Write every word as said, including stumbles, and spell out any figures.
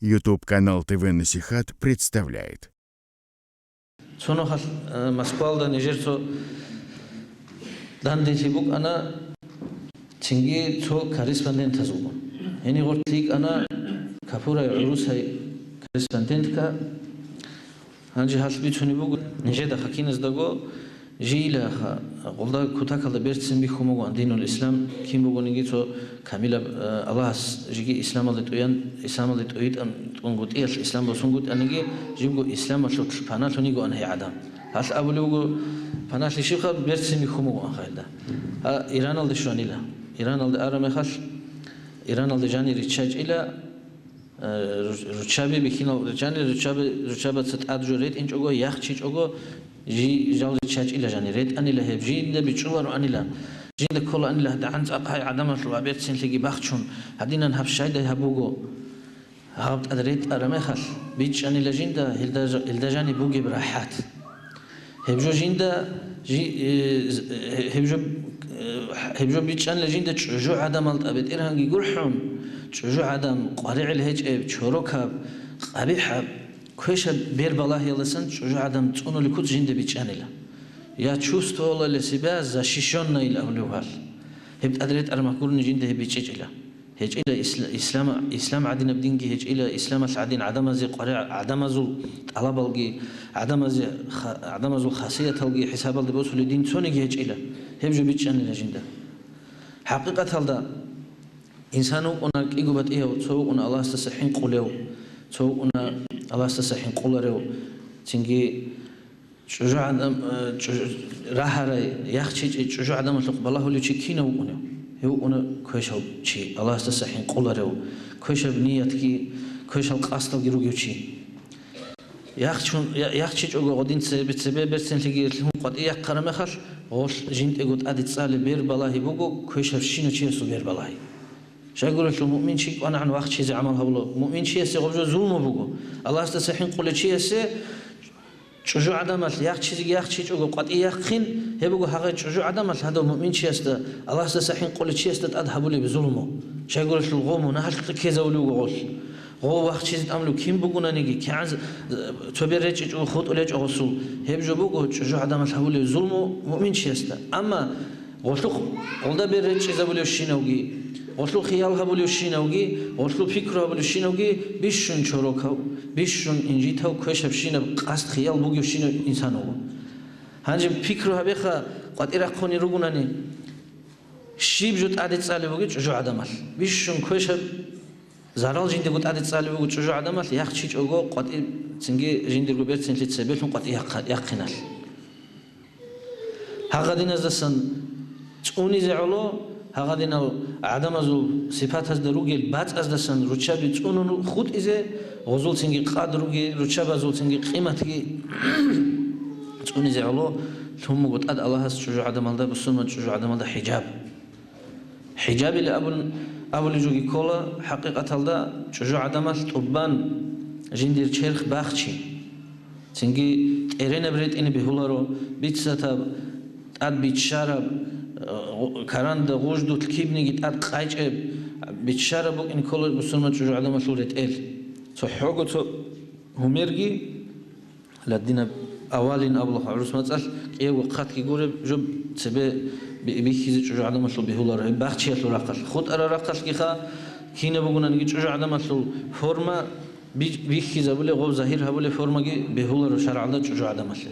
YouTube канал Т В Насихат представляет. Цо нухалъ, э, Москвалда нижер цо данделъи букӀана, цинги цо корреспондентазулгун. Гьениб гъорлъ йикӀана капурай гӀурусай корреспондентка. Гьанже гьалъ бицунеб буго, нижеда хъакиназдаго жийилаха, гъолда кутакалда берцин бихьун бугоан динул ислам, кин бугониги цо камилаб, э, Аллагьас жеги исламалде тӀуян, исламалде тӀуитӀан-, тӀунгутӀиялъ ислам босунгутӀаниги, жибго исламалъулъ паналъун йигоан гьей гӀадан. Гьалъ абулев вуго, паналъи щибха берцин бихьун бугоан хайда. Гьа, Ираналде щванила. Ираналде араб мехалъ, Ираналде жани риччачӀила, Э, руч-, руччаби бихьинал, руччани руччаби, руччабаца тӀад жо ретӀинчӀого, яхчичӀого, жи-, жал риччачӀила жани, ретӀанила гьеб, жинда бичӀчӀулароанила, жинда кколаанила гьадагӀан цӀакъ гьай гӀадамалъул аберцинлъиги бахчун, гьадинан гьаб щайдай гьаб буго. Гьаб тӀад ретӀараб мехалъ, бичӀчӀанила жинда гьелда ж-, гьелда жани бугеб рахӀат. Гьеб жо жинда жи-, э, з-, э, гьеб жо, э, гьеб жо бичӀчӀанила жинда чӀужугӀадамалда, БетӀергьанги гурхӀун, чӀужугӀадам, къваригӀел гьечӀеб, чорокаб, къабихӀаб, квешаб бербалагьиялдасан чӀужугӀадам цӀунулеб куц жинда бичӀчӀанила. Я чувствовала ли себя защищённой абулев гьал. Гьеб тӀад ретӀараб мехалъ гурони жинда гьеб бичӀчӀичӀила. ГьечӀила исла-, ислам, ислам гӀадинаб динги гьечӀила, исламалъ гӀадин гӀадамазе къваригӀ-, гӀадамазул тӀалабалги, гӀадамазе ха-, гӀадамазул хасияталги хӀисабалде босулеб дин цониги гьечӀила, гьеб жо бичӀчӀанила жинда. ХӀакъикъаталда, инсан вукӀуна кӀиго батӀияв, цо вукӀуна Аллагьасдаса хӀинкъулев, цо вукӀуна Аллагьасдаса хӀинкъуларев, цинги ЧӀужугӀадам, э, чӀуж-, рагьарай, яхчичӀей чӀужугӀадамалъухъ балагьулев чи кинав вукӀунев? Гьев вукӀуна квешав чи, Аллагьасдаса хӀинкъуларев, квешаб ниятги, квешал къасдалги ругев чи. Яхчун-, я-, яхчичӀого гъодин цебе-, цебе берцинлъиги лъун къватӀи яхъараб мехалъ, гъолъ жинтӀего тӀаде цӀалеб бербалагьи буго квешабщинав чиясул бербалагьи. Щайгурелъул муъмин чи кӀванагӀан вахчизе гӀамал гьабула. Муъмин чиясе гъоб жо зулму буго. Аллагьасдаса хӀинкъулев чиясе ЧӀужугӀадамалъ яхчизеги яхчичӀого къватӀи яхъин, гьеб буго гьагъай чӀужугӀадамалъ гьадав муъминчиясда, Аллагьасдаса хӀинкъулев чиясда тӀад гьабулеб зулму. Щайгурелъул гъо мунагьалъукье ккезавулев вуго гъолъ. Гъо вахчизе тӀамулев кин бугонаниги, кигӀан з-, цо бер речӀчӀичӀого хутӀулев гьечӀо гъосул. Гьеб жо буго чӀужугӀадамалъ гьабулеб зулму муъминчиясда. Амма Гъолъухъ, гъолда бер речӀчӀизабулевщинавги, гъолъул хиял гьабулевщинавги, гъолъул пикру гьабулевщинавги бищун чорокав, бищун инжитав, квешабщинаб къасд-хиял бугевщинав инсан вуго. Гьанже пикру гьабеха, къватӀи рахъуни ругунани, щиб жо тӀаде цӀалеб бугеб чӀужугӀадамалъ? Бищун квешаб зарал жиндего тӀаде цӀалеб буго чӀужугӀадамалъ, яхчичӀого къватӀи, цинги жиндирго берцинлъи цебелъун къватӀи яхъа-, яхъиналъ. Гьагъадиназдасан цӀунизе гӀоло, гьагъадинал гӀадамазул сипатазда ругел бацӀаздасан руччаби цӀунун хутӀизе, гъозулцинги къад руги, руччабазулцинги къиматги цӀунизе гӀоло, лъун буго тӀад Аллагьас чӀужугӀадамалда, бусурман чӀужугӀадамалда хӀижаб. ХӀижабили абун, абулеб жоги ккола, хӀакъикъаталда чӀужугӀадамалъ тӀубан жиндир черх бахчи. Цинги тӀеренаб ретӀине бегьуларо, бицатаб, тӀад биччараб, э, каранда гъуждулъ кибниги тӀад къайчӀеб, биччараб букӀин ккола бусурман чӀужугӀадамалъул ретӀел. ЦохӀого цо гьумерги, ладинаб авалин абулаха гӀурус мацӀалъ, кӀиявго хъатги гуреб жо цебе би-, бихьизе чӀужугӀадамалъул бегьуларо гьеб бахчиялъул рахъалъ. ХутӀарал рахъалъгиха кинаб бугонаниги чӀужугӀадамалъул форма би-, бихьизабулеб, гъоб загьир гьабулеб формаги бегьуларо шаргӀалда чӀужугӀадамалъе.